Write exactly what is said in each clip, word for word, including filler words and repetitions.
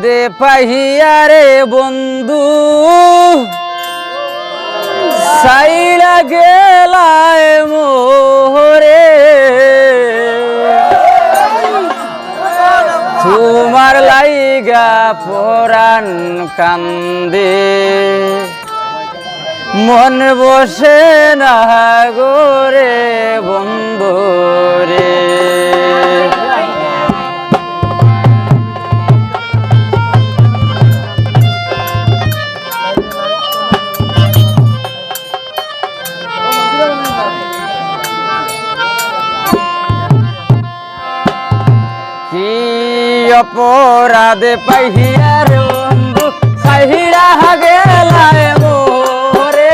দে পাহিয়ারে বন্ধু, ছাইড়া গেলায় মোরে। তুমার লাইগা পরান কান্দে, মন বসে না গো রে বন্ধু রে। কি অপরাধ পাইয়ারে বন্ধু, ছাইড়া গেলায় মোরে।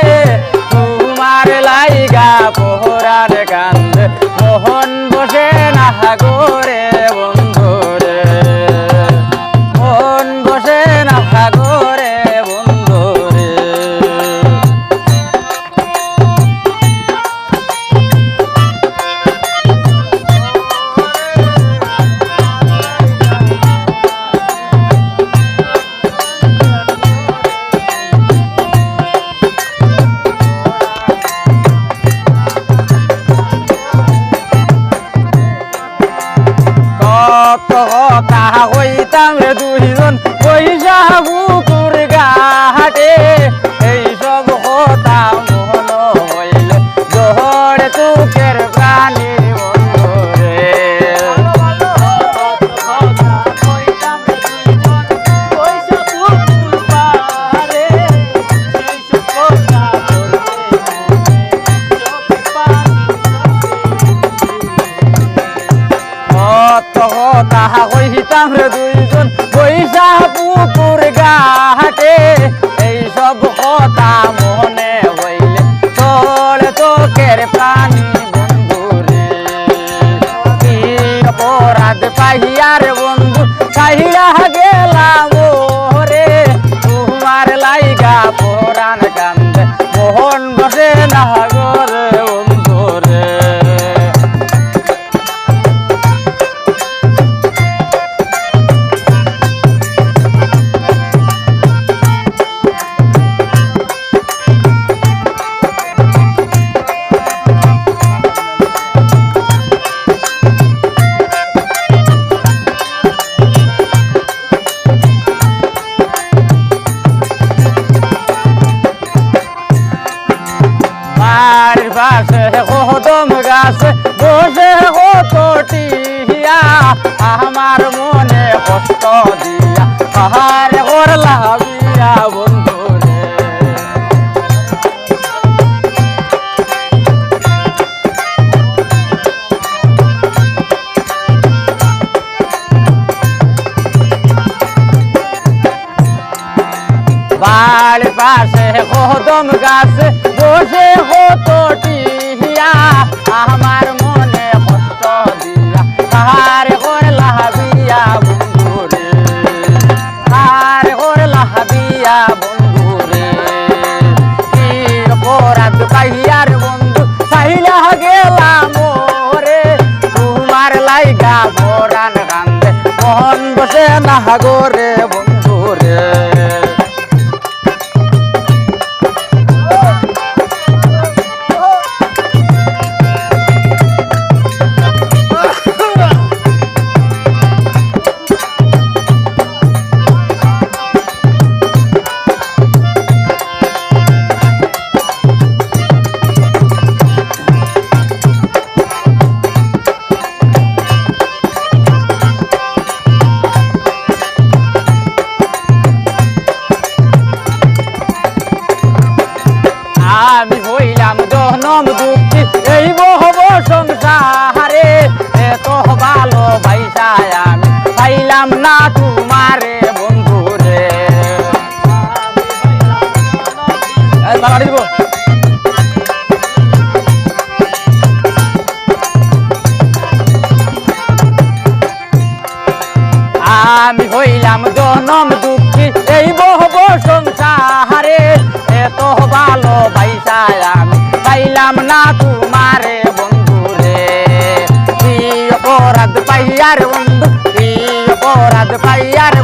তুমার লাইগা পরান কান্দে, মন বসে না গো রে বন্ধু রে। মন বসে না গো রে বন্ধু রে। কত কথা কইতাম রে দুইজন বইসা পুকুর ঘাটে, এই সব কথা মনো অইলে ঝরে চোখের পানি বন্ধু রে। কত কথা কইতাম রে দুইজন বইসা পুকুর ঘাটে, এই সব কথা মনে অইলে ঝরে চোখের পানি বন্ধু রে। কি অপরাধ পাইয়ারে বন্ধু, ছাইড়া গেলায় মোরে। তুমার লাইগা পরান কান্দে, মন বসে না গো রে বন্ধু রে। বাড়ির পাশে কদম গাছে বসে কত টিয়া, আমার মনে কষ্ট দিয়া কার করলা বিয়া বন্ধু রে। বাড়ির পাশে কদম গাছে বসে কত টিয়া, আমার মনে কষ্ট দিয়া কার করলা বিয়া বন্ধু রে। কার করলা বিয়া বন্ধু রে। কি অপরাধ পাইয়ারে বন্ধু, ছাইড়া গেলায় মোরে। তুমার লাইগা পরান কান্দে, মন বসে না গো রে বন্ধু রে। আমি হইলাম জনম দুঃখী এই ভব সংসারে, এত ভালোবাসা আমি পাইলাম না তুমারে বন্ধু রে। এই তালা দিব। আমি হইলাম জনম দুঃখী এই ভব সংসারে, এত ভালোবাসা আমি পাইলাম না তুমারে বন্ধু রে। কি অপরাধ পাইয়ারে বন্ধু, কি অপরাধ পাইয়ারে